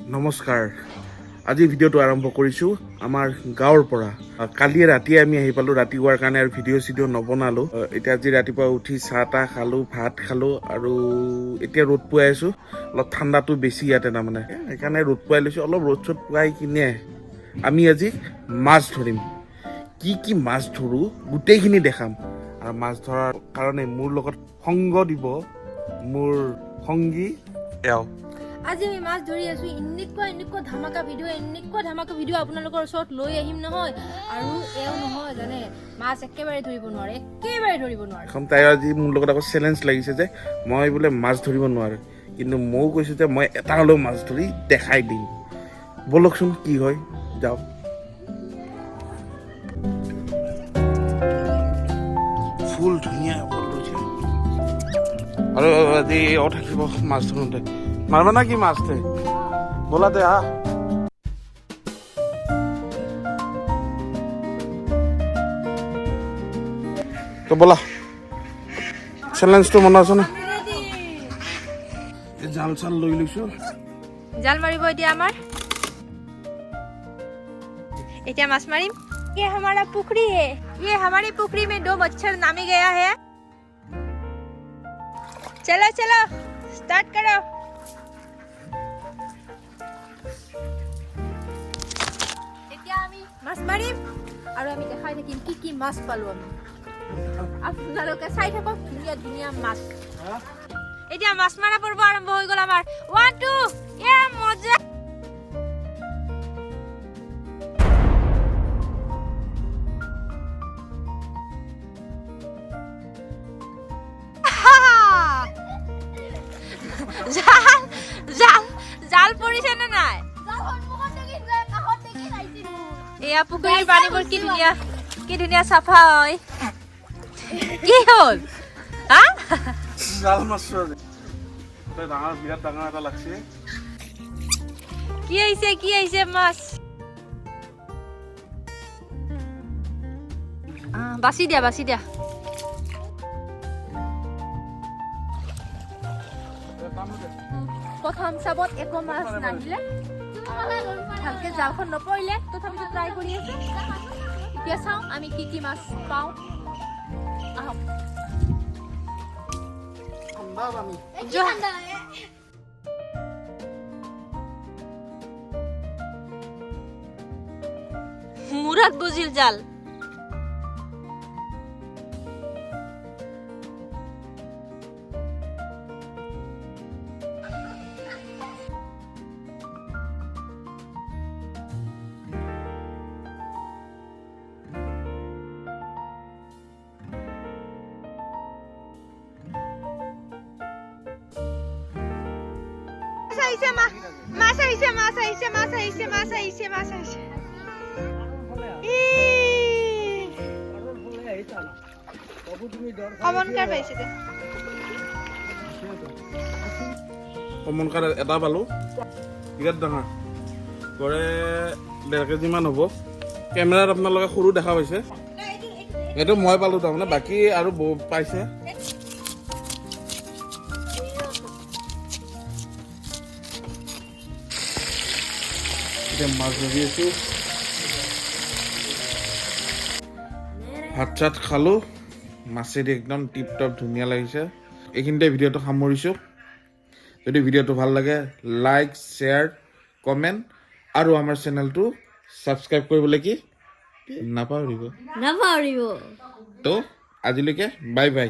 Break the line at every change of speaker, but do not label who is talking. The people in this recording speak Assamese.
নমস্কাৰ। আজি ভিডিঅ'টো আৰম্ভ কৰিছোঁ আমাৰ গাঁৱৰ পৰা। কালি ৰাতিয়ে আমি আহি পালোঁ। ৰাতি হোৱাৰ কাৰণে আৰু ভিডিঅ' চিডিঅ' নবনালোঁ। এতিয়া আজি ৰাতিপুৱা উঠি চাহ তাহ খালোঁ, ভাত খালোঁ আৰু এতিয়া ৰ'দ পুৱাই আছোঁ। অলপ ঠাণ্ডাটো বেছি ইয়াতে তাৰমানে, সেইকাৰণে ৰ'দ পুৱাই লৈছোঁ। অলপ ৰ'দ চ'দ পুৱাই কিনে আমি আজি মাছ ধৰিম। কি কি মাছ ধৰোঁ গোটেইখিনি দেখাম আৰু মাছ ধৰাৰ কাৰণে মোৰ লগত সংগ দিব মোৰ সংগী এওঁ।
আজি আমি মাছ ধৰি আছো। এনেকুৱা এনেকুৱা ধামাকা ভিডিঅ', এনেকুৱা ধামাকা ভিডিঅ' আপোনালোকৰ ওচৰত লৈ আহিম নহয়। আৰু এওঁ নহয় জানে, মাছ একেবাৰে ধৰিব নোৱাৰে, একেবাৰে ধৰিব নোৱাৰে।
এখন তাই আজি মোৰ লগত আকৌ চেলেঞ্জ লাগিছে যে মই বোলে মাছ ধৰিব নোৱাৰোঁ, কিন্তু ময়ো কৈছোঁ যে মই এটা হ'লেও মাছ ধৰি দেখাই দিম। ব'লকচোন, কি হয় যাওক। ফুল ধুনীয়া ফুল লৈছে আৰু আজি এওঁ থাকিব মাছ ধৰোঁতে। মাৰবা না কি মাছ তে? ব'লা দে, আহ। তো ব'লা, চেলেঞ্জটো মনত আছে না? এই জাল চাল লৈ লৈছো।
জাল মাৰিব এতিয়া আমাৰ, এতিয়া মাছ মাৰিম। ये हमारा पुखरी है। ये हमारी पुखरी में दो मच्छर नामी गया है। चलो चलो, स्टार्ट करो। এতিয়া আমি মাছ মাৰিম আৰু আমি দেখাই থাকিম কি কি মাছ পালো আমি। আপোনালোকে চাই থাকক, ধুনীয়া ধুনীয়া মাছ। এতিয়া মাছ মাৰা পৰ্ব আৰম্ভ হৈ গ'ল আমাৰ। ওৱান টু, এ মজা। জাল জাল জাল পৰিছে নে নাই? এয়া পুখুৰীৰ পানীবোৰ কি ধুনীয়া, কি ধুনীয়া চাফা হয়। কি হ'ল হা?
জাল মাৰছো আজি। এটা ডাঙৰ, বিৰাট ডাঙৰ এটা লাগছে।
কি আহিছে, কি আহিছে মাছ? বাচি দিয়া, বাচি দিয়া। প্ৰথম চাবত একো মাছ নাহিলে, ভালকে জালখন নপৰিলে। তথাপিতো ট্ৰাই কৰি আছো। এতিয়া চাওঁ আমি কি কি মাছ পাওঁ। আহক।
ঠাণ্ডা পানী।
যোৱা। মূৰত বুজিল জাল। মাছ আহিছে, মাছ আহিছে, মাছ আহিছে, মাছ আহিছে, মাছ আহিছে, মাছ আহিছে। ই! কমন কাৰ্প আহিছে দে।
কমন কাৰ্প এটা পালোঁ, বিৰাট ডাঙৰ, গড়ে 1.5 কেজিমান হ'ব। কেমেৰাত আপোনালোকে সৰু দেখা পাইছে। এইটো মই পালোঁ তাৰমানে, বাকী আৰু বহুত পাইছে। এতিয়া মাছ ধৰি আছোঁ। ভাত চাত খালোঁ, মাছেদি একদম টিপ টপ ধুনীয়া লাগিছে। এইখিনিতে ভিডিঅ'টো সামৰিছোঁ। যদি ভিডিঅ'টো ভাল লাগে, লাইক, শ্বেয়াৰ, কমেণ্ট আৰু আমাৰ চেনেলটো ছাবস্ক্ৰাইব কৰিবলৈ কি নাপাহৰিব।
নাপাহৰিব।
তো আজিলৈকে বাই বাই।